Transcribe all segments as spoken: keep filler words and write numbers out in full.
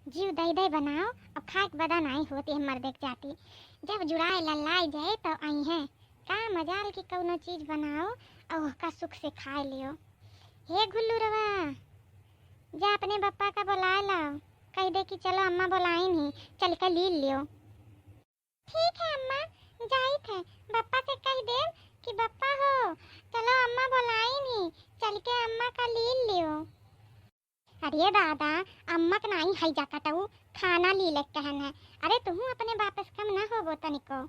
जीव दई दई बनाओ, अब खाए के बदा नाई होत एह मर्दे के जाति। जब जुड़ाए लल्लाए जाए तो आई हैं। का मजाल की कौनो चीज बनाओ और ओहका सुख से खाए लियो। हे घुल्लुरवा, जा अपने बप्पा का बुलाए लाओ, कह दे कि चलो अम्मा बुलाइन ही, चल के ली लियो। ठीक है अम्मा, जाइत है, बप्पा से कह देब कि बप्पा हो, चलो अम्मा बुलाइन ही, चल के अम्मा का ली लियो। अरे दादा, अम्मा के नाई है जा कटऊ, खाना ली ले कहन है। अरे तुहू अपने बाप से कम ना होबो तनिको।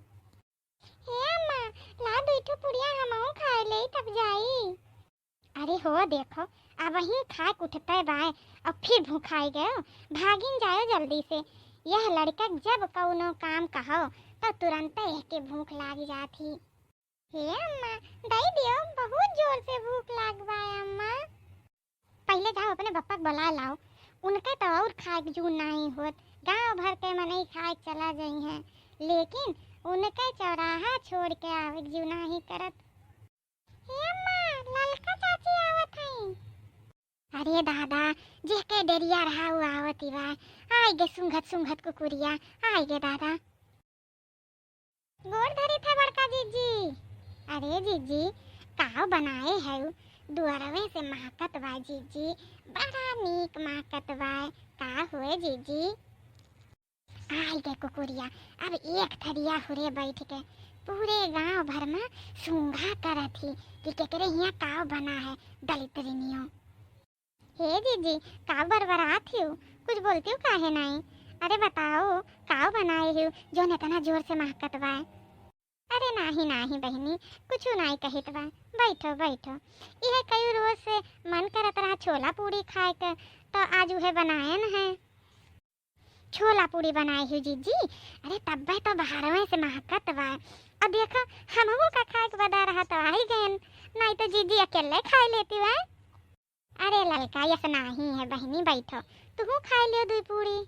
हे अम्मा, ला दुई ठो पुड़िया हमहू खाए ले तब जाई। अरे हो देखो, अबहीं खाए के उठते बाय और फिर भूखाए गयो। भागिन जायो जल्दी से। यह लड़का जब कौनो काम कहो तो तुरंत एहके भूख लाग जात ही। हे अम्मा, दई दियो, बहुत जोर से भूख लाग बाय अम्मा। पहिले जाओ अपने बप्पा के बुला लाओ, उनके तो और खाए के जू नाई होत। गांव भर के मनई खाए के चला जाई हैं, लेकिन उनके चौराहा छोड़ के आवे के जू नाई करत। हे अम्मा, ललका चाची आवत हई। अरे दादा, जेहके डेरिया रहा उ आवत ही बा। आई गे सूंघत सूंघत कुकुरिया, आई गे दादा। गोड़ धरी थे बड़का जीजी। अरे जीजी, काव बनाए है उ? दुआरवे से महकत बा जीजी, बड़ा नीक महकत बा। का हुए जीजी? आई गे कुकुरिया, अब एक थरिया हुरे बैठ के पूरे गांव भर में सूंघा करत ही कि केकरे हियां काव बना है, दलिद्रिनियो। हे जीजी, काव बरबरात हिउ? कुछ बोलतिउ काहे नाई? अरे बताओ, काव बनाए हिउ जौन इतना जोर से महकत बाय? अरे नाही नाही बहिनी, कुछ नाई कहित बा, बैठो बैठो। इहे कई रोज से मन करत रहा छोला पूड़ी खाए के, तो आज उहे बनायन है। छोला पूड़ी बनाए हिउ जीजी? अरे तब्बे तो बाहरवे से महकत बा। अब देखो, हमहू का खाए के बदा रहा तो आई गयन, नाई तो जीजी अकेले खाए लेती बा। अरे ललका, यस नाही है बहिनी, बैठो, तुहू खाए लियो दुई पूड़ी।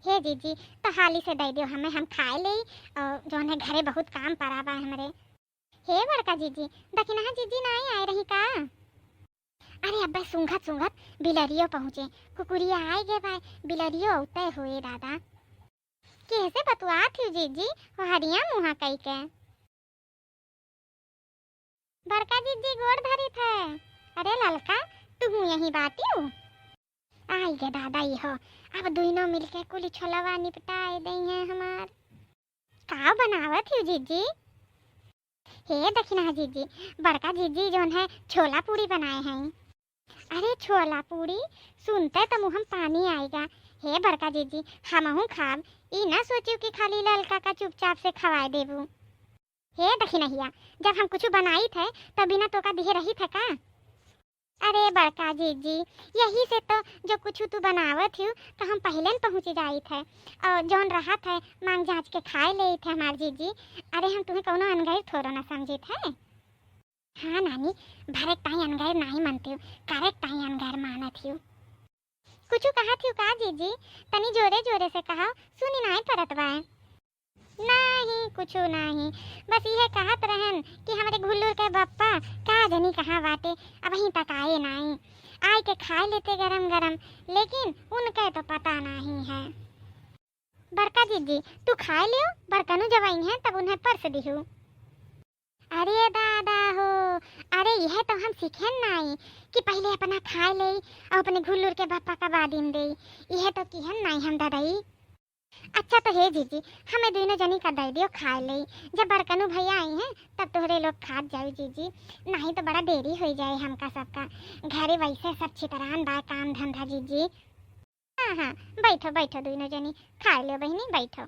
हे जीजी, तो हाली से दे दियो हमें, हम खाए लेई, और जौन है घरे बहुत काम पड़ा बा हमरे। हे बड़का जीजी, दखिनहा जीजी नाई आए रही का? अरे अब्बे सूंघत सूंघत बिलरियो पहुँचे, कुकुरिया आए गे बाय, बिलरियो औते हुए दादा। केहसे बतुआत हिउ जीजी, वो हरिया मुँहा कई के? बड़का जीजी गोड़ धरी थे। अरे ललका, तुहू यहीं बाटिउ? आई गे दादा, इहो अब दुइनो मिलके कुली छोलवा निपटाए दई हैं हमार। का बनावत हिउ जीजी? हे दखिनहा जीजी, बड़का जीजी जौन है छोला पूड़ी बनाए हैं। अरे छोला पूड़ी, सुनते तो मुँह में पानी आएगा। हे बड़का जीजी, हमहू खाब, ई ना सोचियो कि खाली ललका का चुपचाप से खवाए देबू। हे दखिनहिया, जब हम कुछ बनाई थे तो बिना तोका दिहे रही थे का? अरे बड़का जीजी, यही से तो जो कुछ तू बनावत हिउ तो हम पहले न पहुँच जाई थे, और जौन रहा थे मांग जांच के खाए ले थे हमार जीजी। अरे हम तुम्हें कौनो अनगैर थोड़ो ना समझी थे। हाँ नानी, भरे के ताई अनगैर नाही मनतिउ, करे के ताई अनगैर मानत हिउ। कुछ कहत हिउ का जीजी? तनी जोरे जोरे से कहा, सुनी नाही परत बाय। नाही, कुछ नाही, बस इहे कहत रहन कि हमरे घुल्लुर के बप्पा का जनी कहाँ बाटे, अबहीं तक आए नाही। आए के खाए लेते गरम गरम, लेकिन उनके तो पता नाही है। बड़का जीजी, तू खाए लियो, बड़कनू जब आई हैं तब उन्हें परस दिहू। अरे दादा हो, अरे यह तो हम सीखेन नाई कि पहले अपना खाए लेई और अपने घुल्लुर के बप्पा का बादिन देई। यह तो किहन नाई हम दादाई। अच्छा तो हे जीजी, हमें दुइनो जनी का दे दियो खाए लेई। जब बड़कनू भैया आई हैं तब तोहरे लोग खात जाई जीजी, नाही तो बड़ा देरी होई जाए हमका सबका। घरे वैसे सब छितरान बा काम धंधा जीजी। हाँ हाँ, बैठो बैठो दुइनो जनी, खाए लियो बहिनी, बैठो।